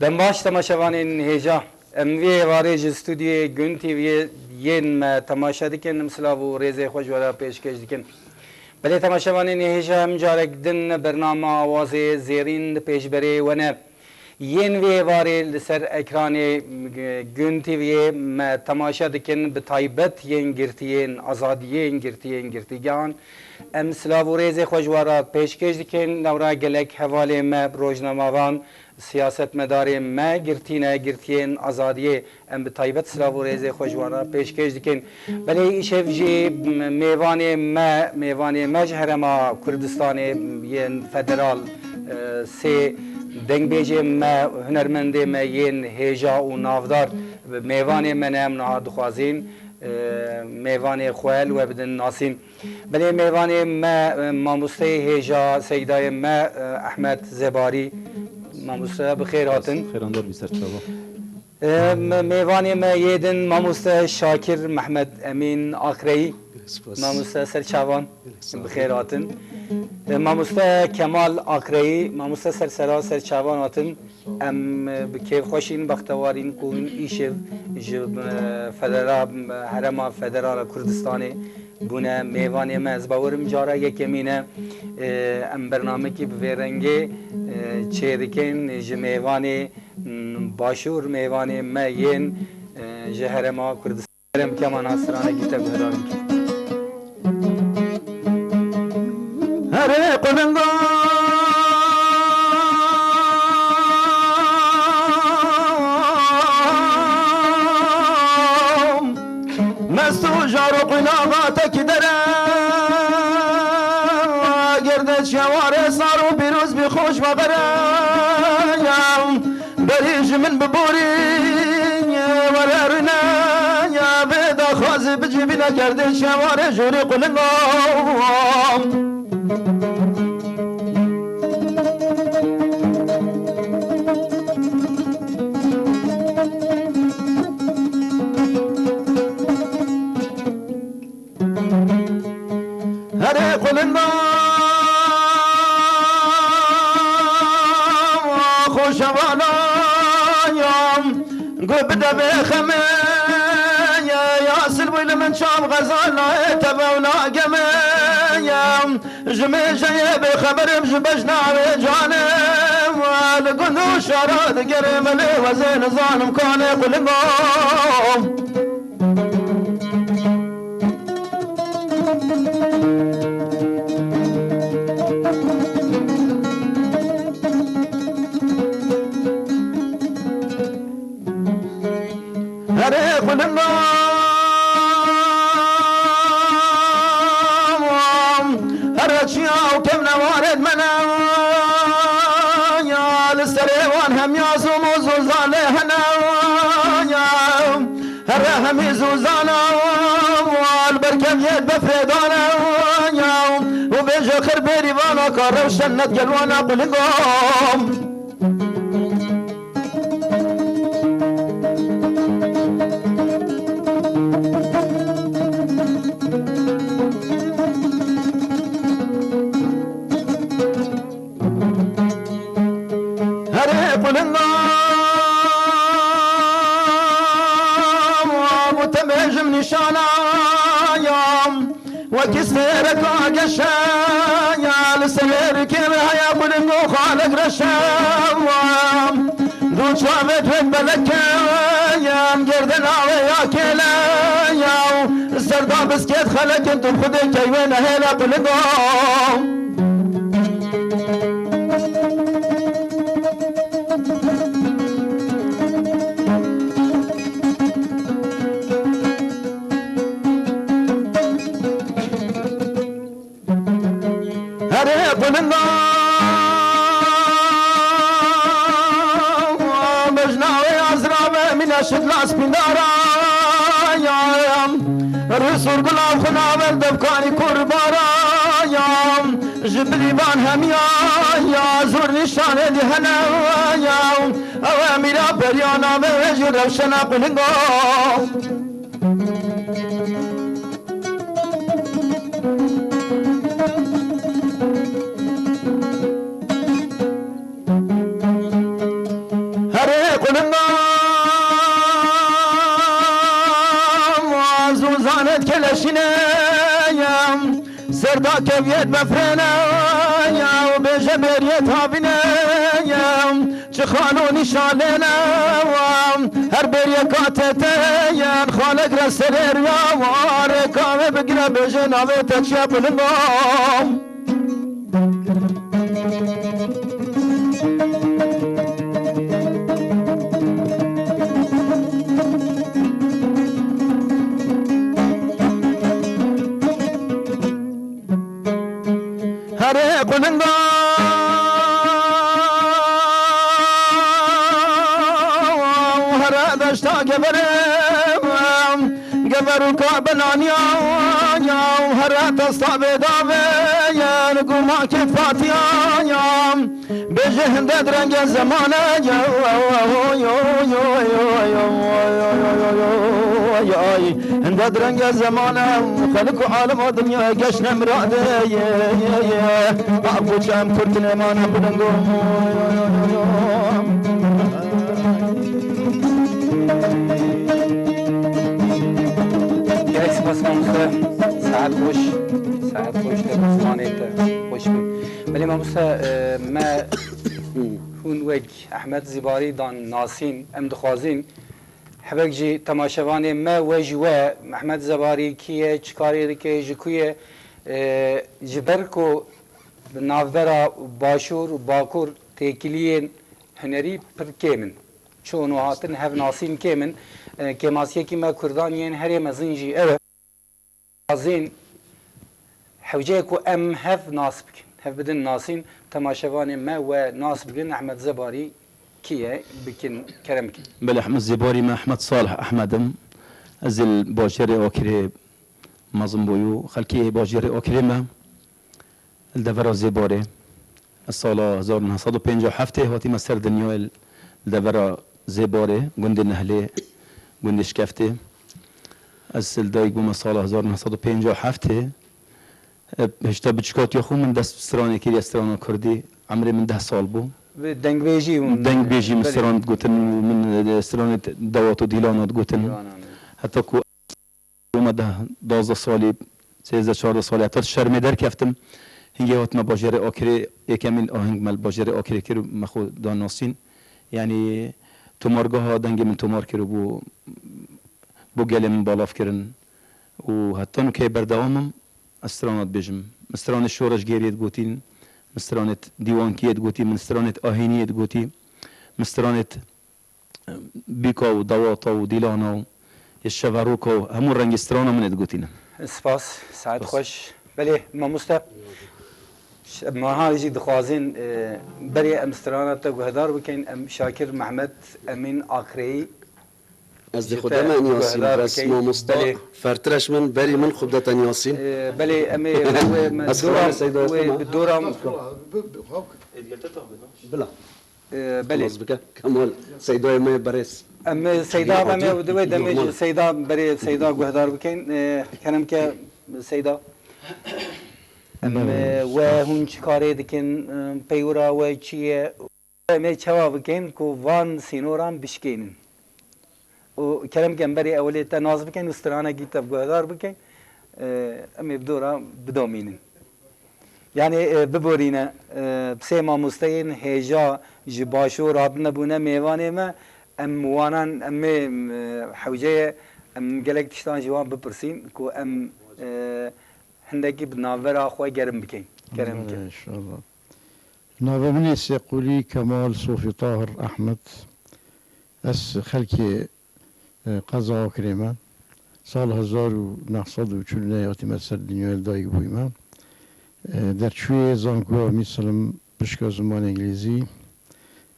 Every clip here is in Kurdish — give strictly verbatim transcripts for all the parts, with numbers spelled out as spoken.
Dem baş temaşevanên hêja. Em vê êvarê ji stûdyoyê Gun T V'yê yên me temaşe dikin. Em silav û rêzê xwe ji we re pêşkêş dikin. Belê temaşevanên hêja, em carek din bernama Awazê Zêrîn li pêşberê we ne. Yên vê êvarê li ser ekranê Gun T V'yê me temaşe dikin, bi taybet yên girtiyên azadiyê, yên girtiyên girtîgehan. Em silav û rêzê xwe ji we re pêşkêş dikin. Lewra gelek hevalê me, rojnamevan, siyasetmedarê me girtî ne, girtiyên azadiyê. Em bi taybet silav û rêzê xwe ji wan re pêşkêş dikin. Belê îşev jî mêvanê me, mêvanê me ji Herêma Kurdistanê yên federal, e, sê dengbêjê me, hunermendê me yên hêja û navdar mêvanê me ne, em niha dixwazîn, e, mêvanê xwe li we bidin nasîn. Belê mêvanê me, e, mamosteyê hêja, seydayê me, e, Ehmed Zebarî. Mamoste, bi xêr hatin. Xêrandar bî ser çava. E, me-, mêvanê me yê din mamoste Şakir Mehmet Emîn Akreyî. Spas. Mamoste, ser çavan. Sağ ol. Bi xêr hatin. E, mamoste Kemal Akreyî, mamoste, ser sera, ser çavan hatin. Em, e, bi kêfxweş in, bextewar in ku hûn îşev ji, e, federa-, Herêma Federal a Kurdistanê bûne mêvanê me. Ez bawerim cara yekemîn e, e, em bernamekî bi vê rengê, e, çêdikin ji mêvanê, m, Başûr, mêvanê me yên, e, ji Herêma Kurdistanê. Kerem Kemal Hasranekî te guhdar bike. Herê qulingo, mest û jar û qulava tekî dere, gerde çiya warê sar û pîroz bî, xweş ve bere. Berî ji min biborî, were rûne, ya vê daxwazê bicî bîne kerdê çewarê jûrî qulingo. Herê qulinda xoşevana ya, gu bide bê xemê ya, ya silbûy li min çav xezana, ê teve û nageme ya. Ji mêjeyê bêxeberim, ji bejna wê canim, li gund û şara digerim, lê wezê nizanim kanê qulingo. Herê qulingo, here çiya û kevne warê di me ne ya, li serê wan hemya zûm û zûzanê hene ya. Here hemî zûzana, li ber keviyê befrê dane ya, û bêje xir bêrî vana ka rewşen net gel wana qulingo. Herê qulinga, bu temêjim nîşana ya, wekî stêreka geşe ya, li serê rikê ve heya qulingo xalek reşe ya. Du çavê wek beleke ya, gerden ave ya kêle ya, serda biskêt xelekin tu xudê keywe nehêle qulingo. Herê qulinga, bejna wê azra ve mîna şidla spîndara ya. Rûs û gula xuna vel devkanî kurbara ya. Ji bilî van hemiya ya, zûr nîşanê dî hene ya. Ew emîra beriyana ve wê jî rewşena qulingo. Herê Zûzanet keleşîne ye, serda keviyet befrêne ye, û bêje bêriyet havîne ye, çi xalo nîşanêne ye, her bêriyeka tete ye, xalek re serê riya, rêka wê bigire, bêje navê te çi ye, bilindo. Herê qulinga, here deşta geverê. Gever û ka benaniya ya, here testa bêdavê ye, gumakê fatiya ya. Bêje hinde direnge zemane ya, hinde direnge zemane, xelk û alema dinya geşne miradê ye. Ak û çem kurtine mane bilingo. Gelek spas mamoste. Saet xweş. Saet xweş te zimanê te xweş be. Belê mamoste, e, me hûn wek Ehmed Zîbarî dan nasîn, em dixwazîn hevek jî temaşevanê me we ji we, Ehmed Zîbarî kî ye, çi karê dike, ji ku ye, e, ji ber ku di navbera Başûr û Bakur têkiliyên hunerî pir kêm in. Çûn û hatin hev nasîn kêm in. E, kêmasiyekî me Kurdan yên herê mezin jî ew e. Dixwazin hewce ye ku em hev nas bikin, hev bidin nasîn, temaşevanê me we nas bikin, Ehmed Zebarî kî ye, bikin, kerem bikin. Belê, Ehmed Zebarî me, Ehmed Salih Ehmed im. Ez ê li bajêrê Akirê mezin bûyû. Xelkê bajêrê Akirê me. Li devera Zêbarê. Ez sala hezar neh sed û pêncî û heftê hatîme ser dinyayê li devera Zêbarê, gundê Nehlê, gundê Şikeftê. Ez li dayik bûme sala hezar neh sed û pêncî û heftê. E, hişta biçikatiya xwe min dest bi stranê kiriye, strana kurdî. Emrê min deh sal bû. Bi dengbêjî hûn, Dengbêjî min belê. Stran digotin û min, e, stranê dewat û dîlana digotin. Dîlana, ne. Heta ku Bûme deh, duwazdeh salî, sêzdeh, çardeh salî, heta şermê derkeftim. Hingê hatime bajêrê Akirê, yekemîn aheng me li bajêrê Akirê kir û me xwe da nasîn. Yanî tomargeha dengê min tomar kir û bû, bû gelê min balav kirin. Û heta nûkeyê berdewam im, ez strana dibêjim. Min stranê şoreşgeriyê digotîn, min stranê dîwankiyê digotî, min stranê ahîniyê digotî, min stranê bîka û dewata û dîlana û yê şeveroka û hemû rengê strana min ê digotîne. Spas, saet Spas. xweş. Belê, mamoste, ş-, meha jî dixwazin, e, berê em strana te guhdar bikin, em Şakir Mehmet Emîn Akreyî Ez dê ji xwe te deme Niyasîn, guhdar bes bikin. Mamosta Belê. Fertireş min, berî min xwe bidete Niyasîn. E, belê, em ê wê me Ez dora, xwe Seyda wê Osman. bi dora Bila. Ee, belê. Xelas bike. Kemal, Seydayê me berêz. Em, e, Seyda, em ê di wê demê jî Seyda, berê Seyda guhdar bikin. Ee, kerem ke Seyda. Em, e, we hûn çi karê dikin, e, peywira we çi ye? Em ê çawa bikin ku van sînoran bişkênin? Û kerem ke em berê ewilê te nas bikin û stranekî te guhdar bikin, e, em ê bi dora bidomînin. Yanî, e, biborîne, e, bi sê mamosteyên hêja ji başûr hatine bûne mêvanê me, em wanan, em ê, e, hewce ye, em gelek tiştan ji wan bipirsîn ku em, e, hindekî bi navbera xwe gerim bikin. Kerem bikin. Înşallah. Navê min ê Sêqûlî Kemal Sofî Tahir Ehmed. Ez xelkê, e, qeza Akrê me. Sal hezar û neh sed û çil û neh hatîme ser dinyayê, li dayik bûyîme. E, derçûyê zankoya Mîsilim pişka zimanê îngilîzî.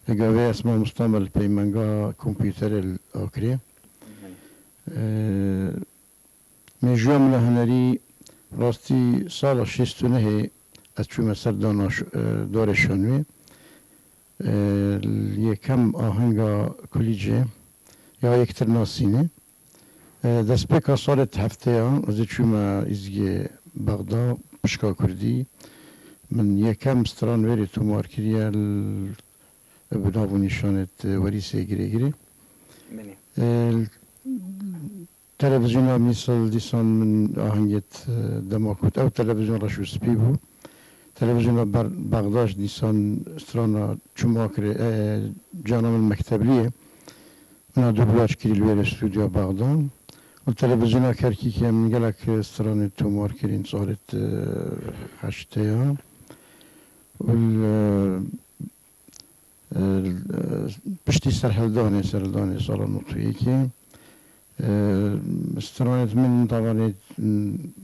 Hêga vê ez mamosta me li peymengeha kompûterê li Akrê. E, Mêjûya min a hunerî, rastî sala şêst û nehê ez çûme ser dana ş-, e, darê şanwê. E, yekem ahenga Kulîcê ya yektir nasînê. E, destpêka salê di hefteya ez ê çûme Îzgê Bexda, pişka kurdî. Min yekem stran wêrê tomar kiriye, l-, bi nav û nîşanêt, e, werîsê girê girê. Belê. E, Televizyona Mîsal dîsan min ahengêt, e, dema ku ew televizyon reş û spî bû. Televizyona Ber-, Bexdaş dîsan strana Çima Kirê, e, Cana Min Mektebliyê. Min a dublaj kirî li wêrê stûdyoya Bexdan. Û televizyona Kerkîkê min gelek stranê tomar kirîn salêt, e, heştê ya. Û li, e, piştî serhildanê, serhildanê sala nod û yekê, e, stranêt min tavanê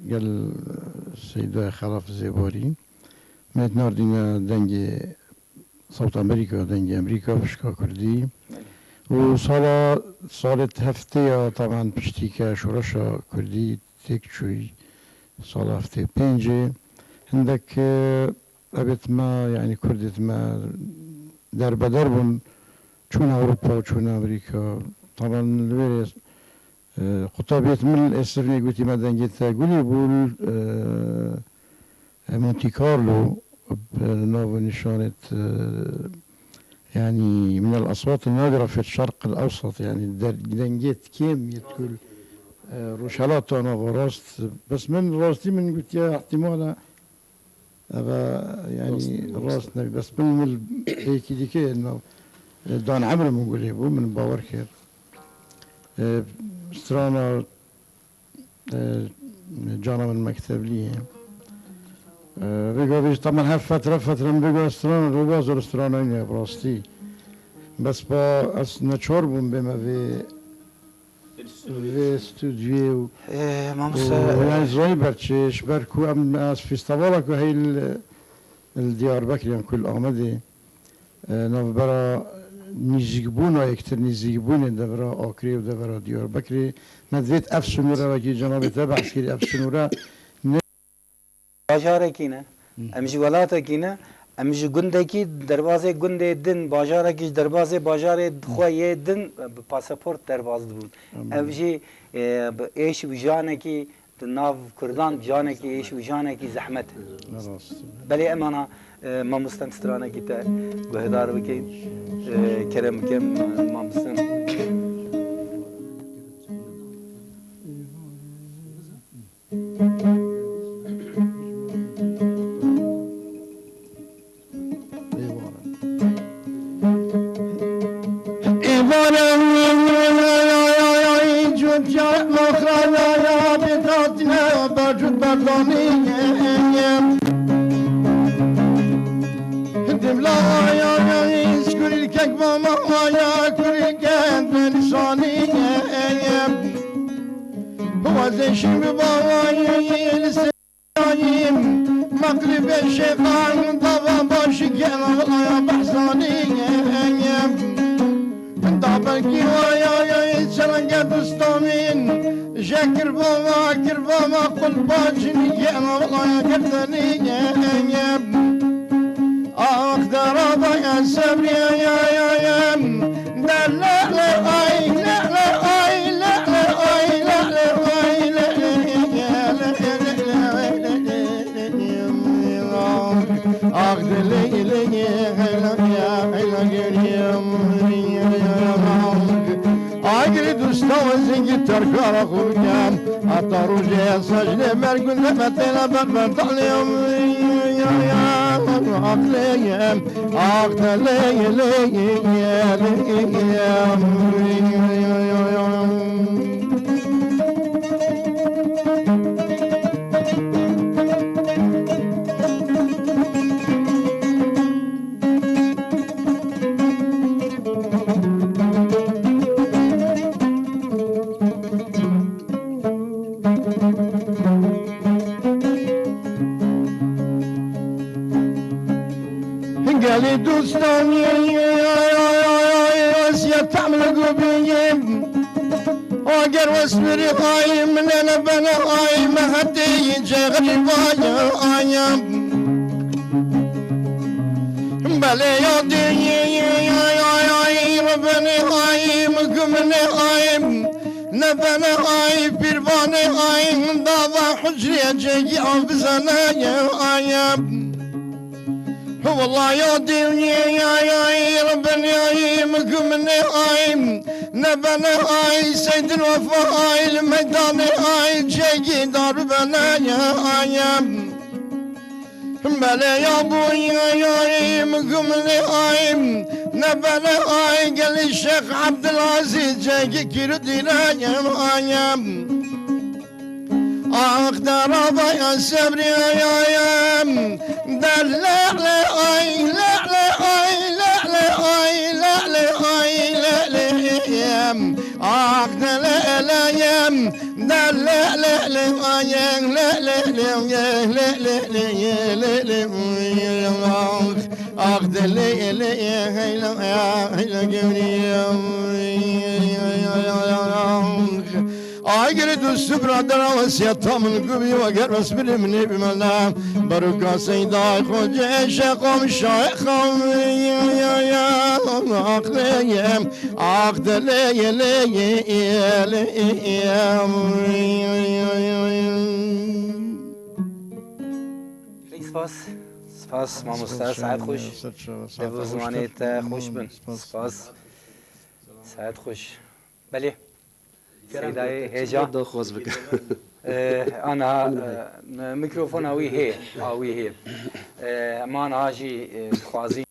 gel Seydayê Xelaf Zêbarî. Min nardîne dengê Sewta Amerîka, dengê Amerîka, pişka Kurdî. Belê. Û sala, salê heftê ya taban piştî ke şoreşa Kurdî têk çûyî, sala heftê pêncê, hindek, e, evêt me, yanî Kurdêt me derbeder bûn, çûn Ewropa, çûn Amerîka. Taban li wêrê, e, qutabiyêt min ê sifnê gotî me dengê te gulî bû, e, Monte Carlo, bi nav û nîşanêt, e, yanî min el aswat nadira fi şerq el ewsat, yanî der-, dengêt kêm yêt ku, e, rojhelata nava rast. Bes min rastî min gotiye ihtimala eve, yanî rast ne, bes min wil êkî dike nav, e, dan emr min gulê bû, min bawer kir. E, strana E, Cana Min Mektebliyê. E, vê gavê jî temen her fetre fetre min vê gavê strana, roba zor strana ne bi rastî. Bes pa ez neçar bûm bême vê, vê stûdyê û, e, mamoste, û, e, yani zayî berçê, ji ber ku em, ez festivala ku hey li, li Diyarbekir yan ku li Amedê, e, navbera nîzîkbûna yektir, nîzîkbûnê devera Akrê û devera Diyarbekirê, me divêt ev sinûre wekî cenabê te behs kirî, ev sinûre ne bajarekî ne. Hı. Em ji welatekî ne. Em ji gundekî derbazê gundê din, bajarekî ji derbazê bajarê xwe yê din, e, bi pasaport derbaz dibûn. Tamam. Ev jî, e, bi êş û janekî di nav Kurdan canekî êş û janekî zehmet. Ne rast. Belê em ana, e, mamoste em stranekî te guhdar bikin. E, kerem bikin, mamoste. Êvara. Êvara, cût ya mexrana ya bêtatine, bacût berdanî. Dimla ya, ya, skurî kek mama ya, kurî kek benîşanî. Wazê şî bi bawayî li Maqlî beşê qan dava başî gena ya behsanî. Da belkî waya ya çelenge dustamîn. Je kirbava, kirbava qulpacî gena ya gerdenî. Ax derada ya sebriye ya ya ya. Agri dusta we zingî terkara xurkem. Ata rojê sacdê mergûn de metêna ber ber talê. Aqlê. Gelî dûstanî ez yetem li gubiyim. Ager wesmirî ay min ne bene ay me hetê cexrî vay ay. Belê ya dê ay ay ay rebene ay migumene ay. Ne bene ay pîrvanê ay dava hucrê cegî av bizane ay. Wela ya dinyê ya ya îl binyayî mikumine ay, nebene ay, Seydil Wefa ay, li meydanê ay, çekî darbene ya ay. Belê ya bû ya ya îl mikumine ay, nebene ay, gelî Şêx Ebdilazîz çekî kîrû dîre ya ay. Ax derabaya sebriyayayem, der le le ay, le le ay, le le ay, le le ay, le le yem. Ax de le le yem, der le le le ay, le le le ye, le le le ye, le le ax. Ax de le le ye, hey le ya, hey le gevriye. Ay girê dost û biradera wesiyeta min ku bî, weger wesbirê min ê bimene. Beroka Seyda Xocê Şeqam Şaxam ya ya ya, ax lê ye, ax de lê ye, lê ye, lê ye. Spas. Spas mamoste, saet xweş. Dev û zimanê te xweş bin. Spas. Saet xweş. Belê. Seydayê hêja. Daxwaz bike. Ee, aniha, e, mikrofona wî hê, a wî hê. Ee, em aniha jî, e, dixwazî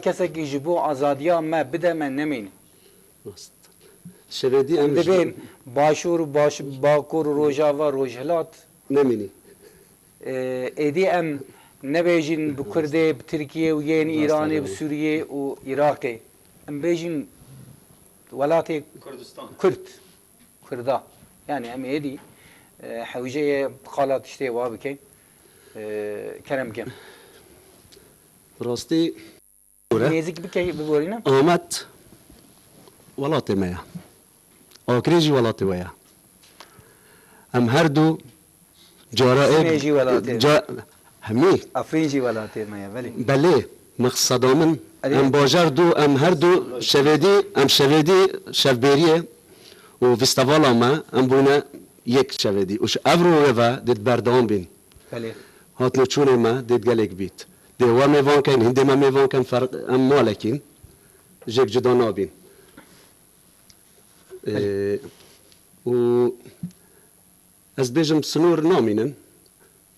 kesekî ji bo azadiya me bide, me nemîne. Rast. Şevêdî em Em dibên başûr û baş-, bakur û rojava, rojhilat. Nemînî. Ee, êdî em nebêjin bi Kurdê, bi Tirkiyê û yên Rast Îranê, bi Sûriyê û Iraqê. Em bêjin welatê Kurdistan. Kurd. Kurda. Yani em êdî, e, hewce ye bi qala tiştê wa bikin. E, kerem bikin. Rastî Nêzik bike, biborîne. Amed welatê me ye. Akrê jî welatê we ye. Em her du cara Sinê jî welatê. Ca-, hemî. Efrîn jî welatê me ye, belê. Belê, mexseda min. Erê. Em bajar du, em her du şevêdî, em şevêdî şevbêriyê û fîstevala me, em bûne yek şevêdî. Û ji evro wê ve dê berdewam bîn. Belê. Hatnûçûnê me dê gelek bît. Dê we mêvan kein, hindê me mêvan kein, ferq, em malekîn. Jêk cuda nabîn. Belê. Ee, û ez dibêjim, sinor namînin.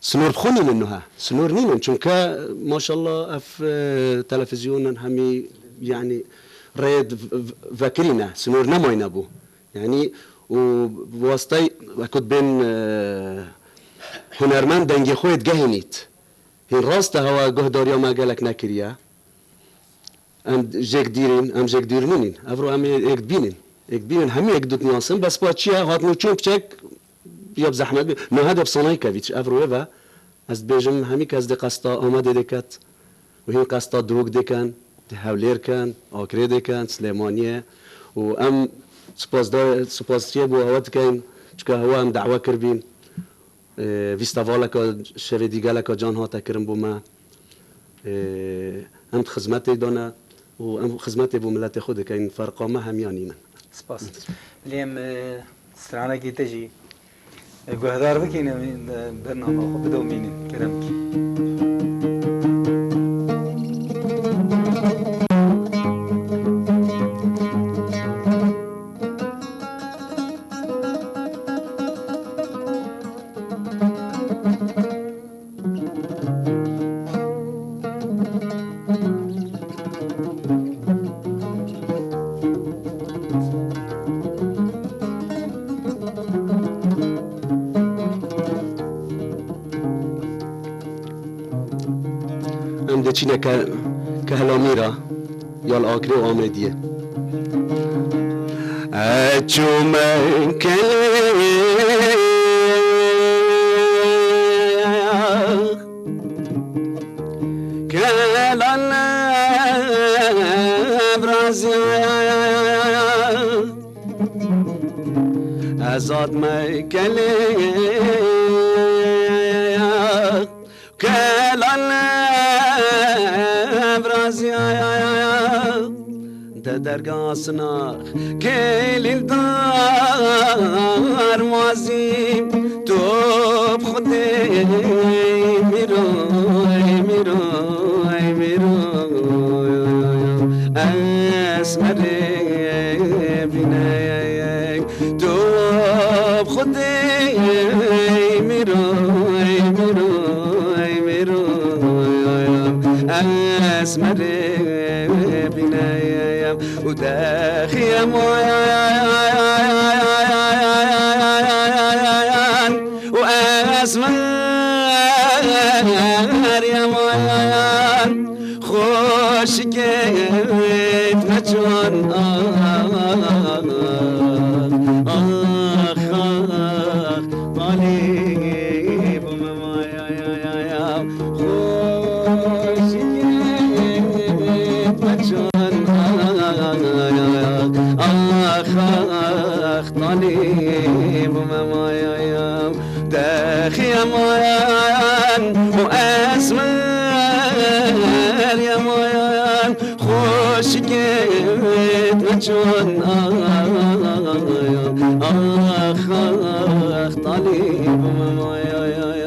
Sinor bi xwe nînin nuha. Sinor nînin. Çunke, maşallah, ev, e, televîzyonin hemî, yanî, rêd v-, v-, vekirîne. Sinor nemayne bû. Yanî, û bi wastey, wekut bên, e, hunermend dengê xwe digehînît. Hîn rast e, hewa guhdariya me gelek nekiriye. Em jêk dîrîn, em jêk dîr nînîn. Evro em ê êk bînin. Êk bînin, hemî êk dut niyasin. Bes pa çi ye? Hatnûçûn piçek ya bi zehmet bî. Niha de bi sanayî kevît. Evro ê ve, ez dibêjim, hemî kes dê qesta Amedê dê ket. Û hîn qesta Duhok dê ken, dê Hewlêr ken, Akrê dê ken, Silêmaniyê. Û em spas da-, spasiyê bo hewa dikeyn, çika hewa em dawa kirbîn. Ee, fîstevaleka şevê dî geleka can hate kirin bo me. Ee, em di xizmetê de ne û em xizmetê bo miletê xwe dikeyn, ferqa me hemiya nîne. Spas. Lê em, e, stranekî te jî, e, guhdar bikîne, e, bernama xwe bidomînin. Kerem bikî. Em diçîne ke-, Kehlamîra ya li Akrê û Amediyê. Eçûme kelê kelan evrazî. Ezad me kelê kelan evrazî. De derga sinax kelîl darwazî. Tu bi xudê mîroy, mîroy. Esmerê bîne, tu bi xwe dê, ey mîro, ey mîro, ey mîro. Esmerê bîne û dexiyem û esmer yem. Xweşikê me çon, ax, ax, talî bû me, vay, ay, ay, ay, ay. Xweşikê me çon, ax, ax, talî bû me, vay, ay, ay. Dexiyem û esmer yem, xweşikê me çon, ax, ax, talî bû me, vay, ay, ay.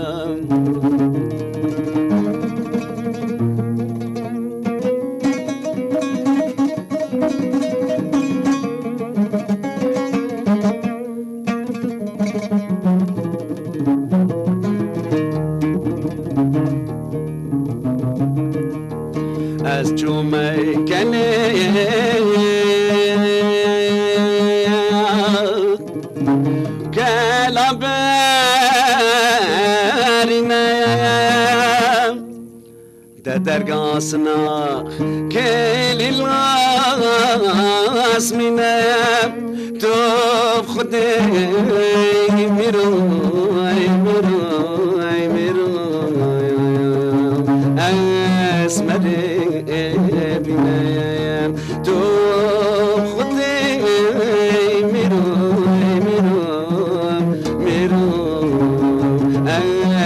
Ez çûme gelê gela berîne. De dergasina kelî lazmîne, tu bi Xwedê mîro, ey mîro, ey mîro, esmerê bîne. Tu bi Xwedê mîro, mîro, mîro,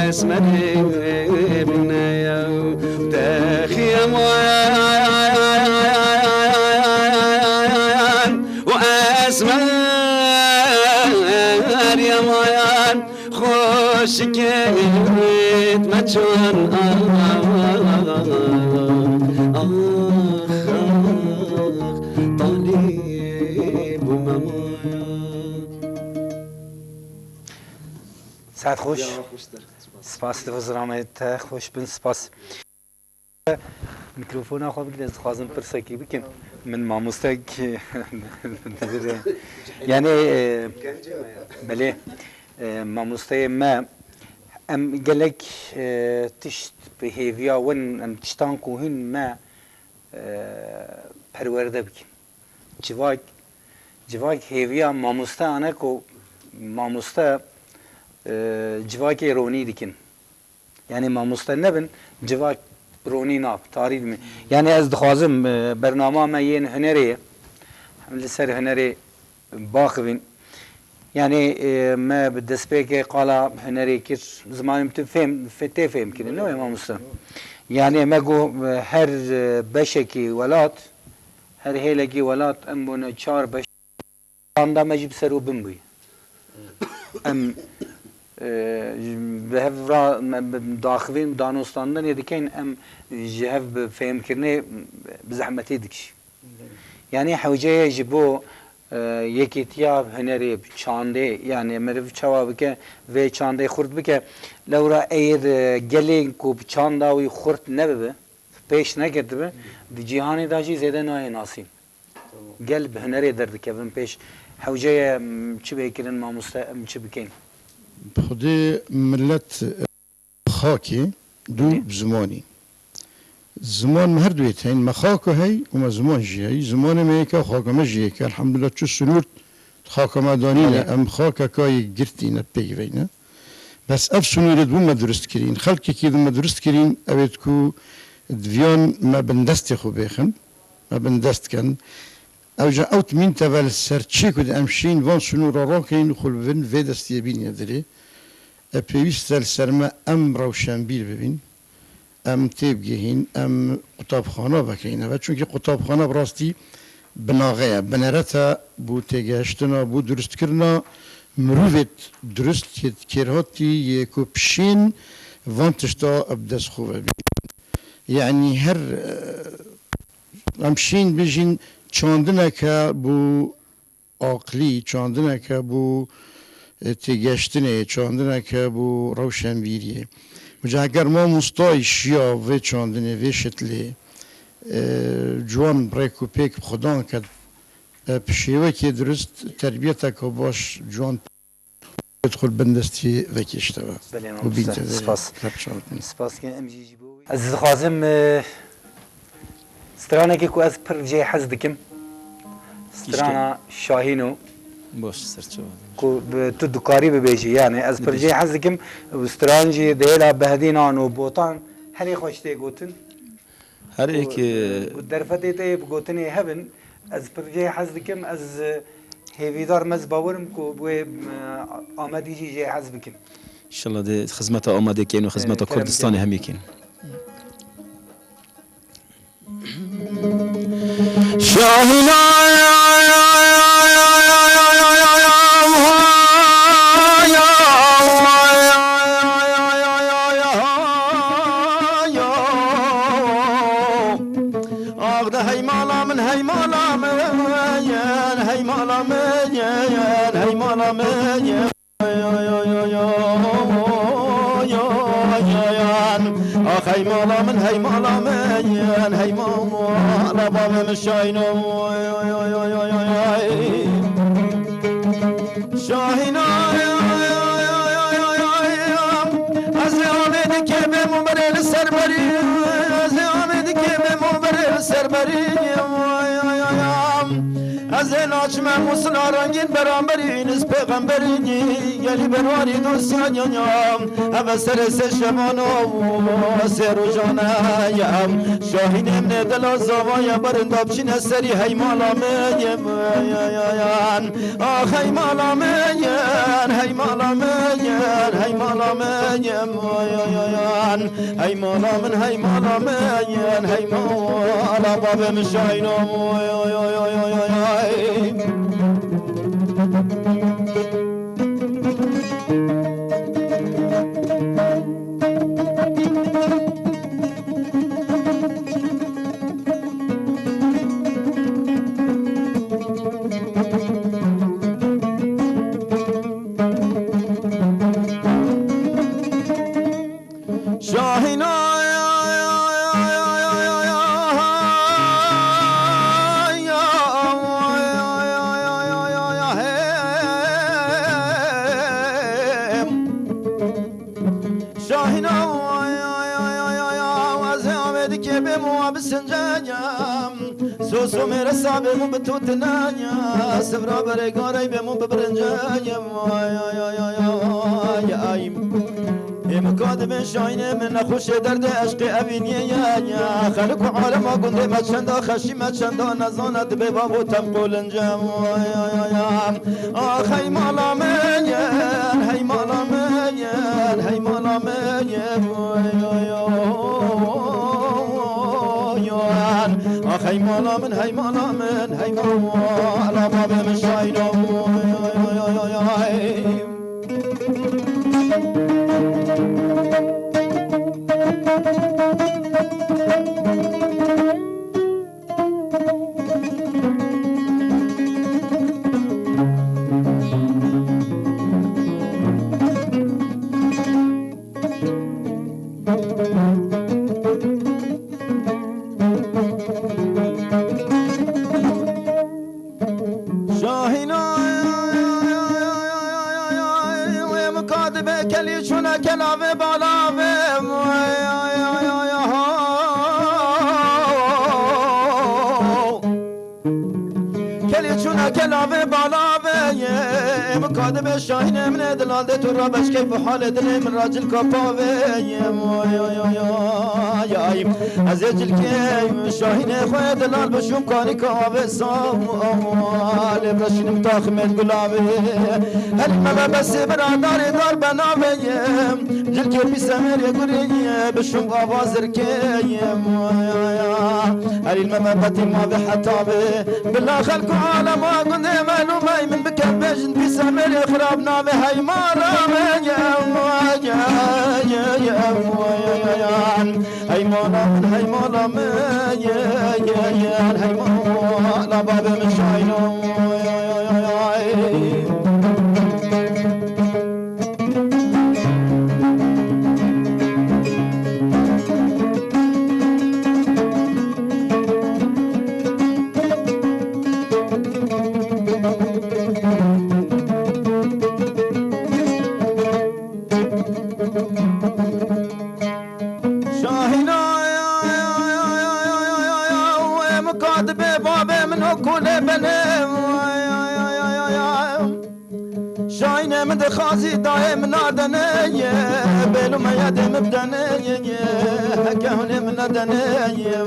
esmerê bîne ye. Dexiyem wan û esmer yem wan. Xweşikê me çon, ax, ax, talî bû me maya. Saet xweş. Ya, xweştir. Spas. Spas li vizramê te xweş bin, spas. Mikrofona xwe bigire, ez dixwazim pirsekî bikim. Min mamostek yani, e, belê, e, mamosteyê me, em gelek, e, tişt bi hêviya win, em tiştan ku hûn me, e, perwerde bikin. Civak, civak hêviya mamoste ane ku mamoste, e, civakê ronî dikin. Yani mamoste nebin, civak ronî nab, tarî dibin. Yani ez dixwazim, e, bernama me yên hunerê ye. Em li ser hunerê baxivîn. Yani, e, me bi destpêkê qala hunerê kir, zimanê min tu fêm, fe-, tê fêm kirin, ne wê mamoste? Yani me got, e, her, e, beşekî welat, her hêlekî welat em bûne çar beş. Çanda me jî bi ser û bin bûye. Em, e, bi hev ra me bi daxivîn, danûstandinê dikeyn, em ji hev bi fêmkirinê bi zehmetê dikişî. Yani hewce ye ji bo, e, yekîtiya hunerê, çandê, yani meriv çawa bike, vê çandê xurt bike, lewra eger, e, gelên ku bi çanda wî xurt nebibe, pêş neketibe, di cîhanê de jî zêde nayê nasîn. Gel bi hunerê derdikevin pêş. Hewce ye, em çi bê kirin mamoste, em çi bikeyn? Xwedê millet, e, xakê dû bi zimanî. Ziman me her du yê heyîn. Me xaka hey û me ziman jî hey. Zimanê me yek e, xaka me jî yek e. Elhamdulillah çi sinûr xaka me danîne. Belê. Em xakeka yê girtî ne, pêk ve ne. Bes ev sinûrê dibû me durust kirîn. Xelkekî di me durust kirîn, ew ê ku diviyan me bindestê xwe bêxin. Me bindest kin. Ew ji ew timîn teve li ser çi ku di em şîn van sinûra rakin û xwe li bin vê destiyê bîniye dilê. E, pêwîst e li ser me em rewşenbîr bibîn. Em têbigihîn, em qutabxana vekeyne ve. Çunkî qutabxana bi rastî binaxe ye, bineret e bo têgehiştina, bo durustkirina mirovê durust, yê kêrhatî, yê ku pişên van tişta bi dest xwe ve bîn. Yanî her, e, em şîn bijîn Çandineke bo aqlî, çandineke bo, e, têgeştinê, çandineke bo rewşenbîriyê. Mica eger mamostayî şiya vê çandinê, vê şitlê, e, ciwan rêk û pêk bi xwe dan ke, e, bi şêwekê dirust terbiyeteke baş ciwan Xwe li bin destî vekişteve. Belê, û mamoste. Bîn te Spas. Spas ke em jî ji bo wî. Ez dixwazim, e, stranekê ku ez pir jê hez dikim. Strana Şahîno. Baş, ser çava. Ku bi, tu dikarî bibêjî, yani ez pir Bibêjî. Jê hez dikim. Û stran jî di hêla Behdînan û Botan herê xweş tê gotin. Her êk, e, ku derfetê te yê bi gotinê hebin, ez pir jê hez dikim, ez, e, hêvîdar me, ez bawer im ku wê, e, Amedî jî jê hez bikin. Înşallah dê xizmeta Amedê kên û xizmeta Kurdistanê hemî kên. Şahîna. Ax de hey mala min, hey mala min, hey mala min, hey mala min. Ax hey mala min, hey mala min, hey mala bavê min Şahîno. Şahîna, ez ê amê dikê bêm û berê li ser berî, ez ê amê dikê bêm û berê li ser berî. Ez ê naçime Musila rengîn beramberî, niz pêxemberî gelî berwarî dosya ya ya. Eve serê sê şevano sê rojane ya. Şahînê min ê dela zava ya, berinda biçîne serî hey mala min. Ax hey mala min, hey mala min, hey mala min. Hey mala min, hey mala min, hey mala bavê min Şahîno. Şahîna. Şahîna, ez ê amê dikê bêm û bisince. Soso mêresa bêm û bi totinaya, sivra berê garey bêm û bi birince. Ê min ka dibê Şahînê min nexweşê derdê eşqê evîniyê ye. Xelk û alema gundê me çenda xeşî me çenda nezane dibê babo tem qolince. Ax hey mala min, hey mala min, hey mala min. Ax hey mala min, hey mala min, hey mala bavê min Şahîno. Şahîna, wê min ka dibê kelî çûne kelavê balavê. Kelî çûne kelavê balavê. Min ka dibê Şahînê min ê dilal dê tu rabeş keyf û halê dilê min ra cilka pavê. Ay, ay, ay, ay, ay. Ez ê cilkê Şahînê xwe delal bi şûm karî kavê sal. Lê reşînim taximên gulavê. Herî me be besê bira darê dar be navê. Cilkê pîsemêrê gurê bi şûm ava zirkê. Herî me be betî ma be heta be. Bila xelk û alema gundê me nûmey min bike be. Jin pîse mêrê xirab navê heymala min ye, ye, ye, ye, ye, ye, ye, ye. Hey mala min, hey mala min, ye, ye, ye, hey mala babê min şayno. Şahîna, em katibê babê min o kulê benê. Şahînê min dixwazî dayê min nadene ye, bêlû me yadê min bidene ye, heke hûnê min nedene ye.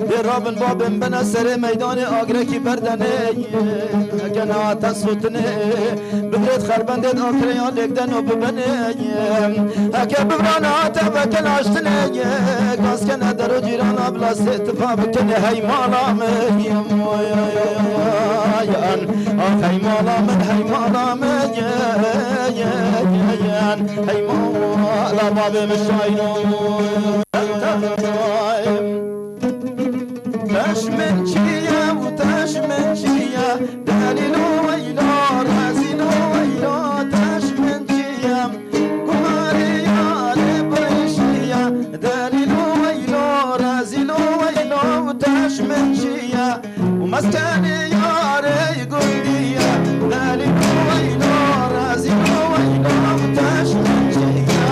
Dê rabin babê min bene serê meydanê agrekî berdene ye, heke nehate sotinê. Bi dirêt xerbendê di akreya lêk den û bibenê. Heke bivrane hate veke laştinê. Gazkene der û cîrana bila sê tifa bikene hey mala min. Yan, ah hey mala min, hey mala min. Hey mala babê min şayno. Teş min çi ye û teş min çi ye? Delîl û weyla, rezîl û weyla, teş min çi ye? Gumarê yarê birîşî ye. Delîl û weyla, rezîl û weyla, teş min çi ye? Û meskenê yarê gundî ye. Delîl û weyla, rezîl û weyla, teş min çi ye?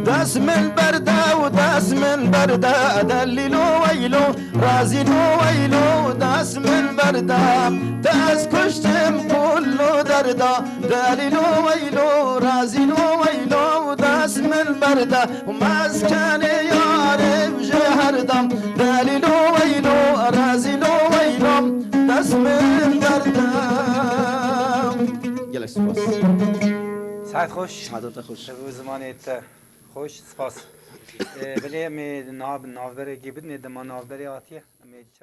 Dest min berde û dest min berde, delîlo weylo, razîlo weylo, dest min berde. Te ez kuştim kullu derda, delîlo weylo, razîlo weylo, dest min berde. Meskenê yarê ji her dem, delîlo weylo, rezîlo weylo, dest min berde. Gelek spas. Saet xweş. Saeta te xweş. Bi zimanê te xweş, spas. Ee, belê em ê nav-, navberekê bidinê, dema navberê hatiye. Em ê